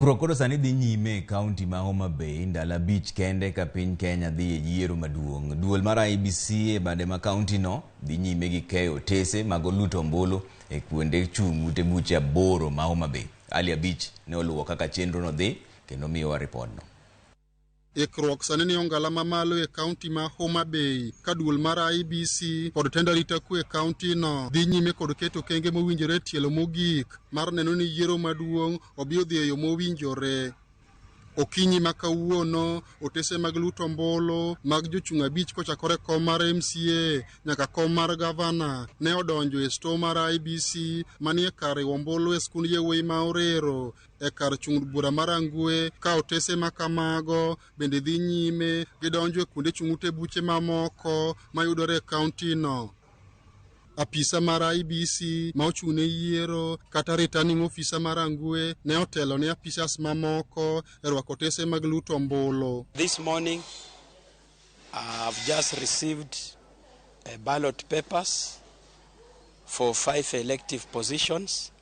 Ikruok koro sani dhi nyime e kaunti ma Homa Bay ndalo 5 kende ka piny Kenya dhi e yiero maduong'. Duol mar IEBC e bade ma kaunti no dhi nyime gi keyo otese mag luto ombulu e kuonde chung' ute buche 8 ma Homa Bay. Ali Abich ne oluwo kaka chenro no dhi kendo miyowa ripodno. Ikruok sani ni ongala mamalo e kaunti ma Homa Bay ka duol mar IEBC kod tend arita kwe e kaunti no dhi nyime kod keto okenge mowinjore e tielo mogik mar neno ni yiero maduong' obi odhi e yo mowinjore. Okinyi ma kawuono, otese mag luto ombulu mag jochung' 5 kochakore kom mar MCA nyaka kom mar gavana ne odonjo e sto mar IEBC manie kar riwo ombulu e skund yawuoyi ma Orero e kar chung' bura mar Angwe, ka otese ma kamago bende dhi nyime gidonjo e kuonde chung' ute buche mamoko mayudore e kaunti no. Apisa mar IEBC ma ochung' ne yiero kata returning officer mar Angwe ne otelo ne apisas mamoko e rwako otese mag luto ombulu. This morning I've just received ballot papers for 5 elective positions,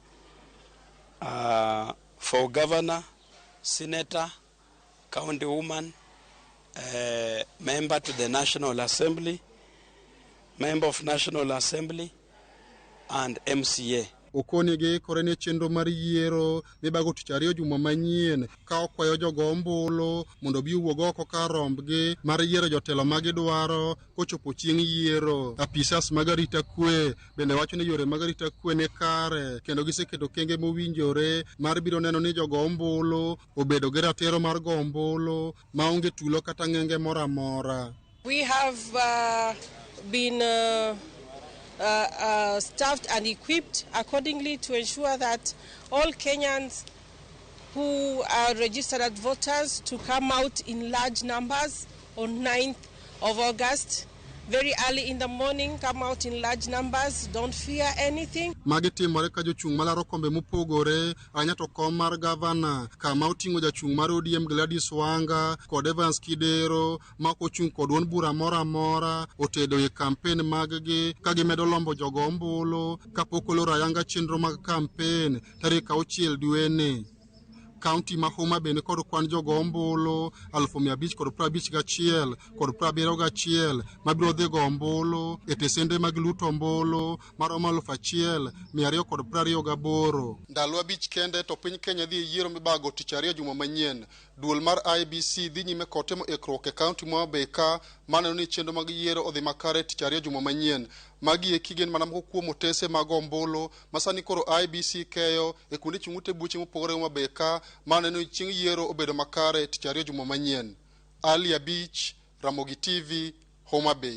for governor, senator, county woman, member to the National Assembly, member of National Assembly and MCA. Okoni giikore ne chenro mar yiero mibago tich ariyo juma manyien ka okwayo jogo ombulu mondo obi owuog oko kar rombgi mar yiero jotelo ma gidwaro kochopo chieng' yiero. Apisas mag arita kwe bende wacho ni yore mag arita kwe ni kare kendo giseketo okenge mowinjore mar biro neno ni jogo ombulu obedo gi ratiro mar go ombulu maonge tulo kata ng'enge moro amora. We have been staffed and equipped accordingly to ensure that all Kenyans who are registered as voters to come out in large numbers on 9th of August. Very early in the morning, come out in large numbers, don't fear anything. Magi timore ka jochung' malaro kombe mopogore ahinya to kom mar gavana kama oting'o jachung' mar ODM Gladys Wanga kod Evans Kidero ma ok ochung' kod duond bura moro amora otedo e kampen mag-gi ka gimedo lombo jogo ombulu kapok oloro ayanga chenro mag kampen tarik 6 dweni. Kaunti ma Homa Bay ni kod kwan jogo ombulu 551,071 mabiro dhi go ombulu e tesende mag luto ombulu maromo 1228. Ndalo 5 kende to piny Kenya dhi e yiero mibago tich ariyo juma manyien. Duol mar IEBC dhi nyime kod timo ikruok e kaunti ma Homa Bay ka maneno ni chenro mag yiero odhi makare tich ariyo juma manyien. Magi eki gin mana moko kuom otese mag ombulu ma sani koro IEBC keyo e kuonde chung' ute buche mopogore Homa Bay ka maneno ni chieng' yiero obedo makare tich ariyo juma manyien. Ali Abich, Ramogi TV, Homa Bay.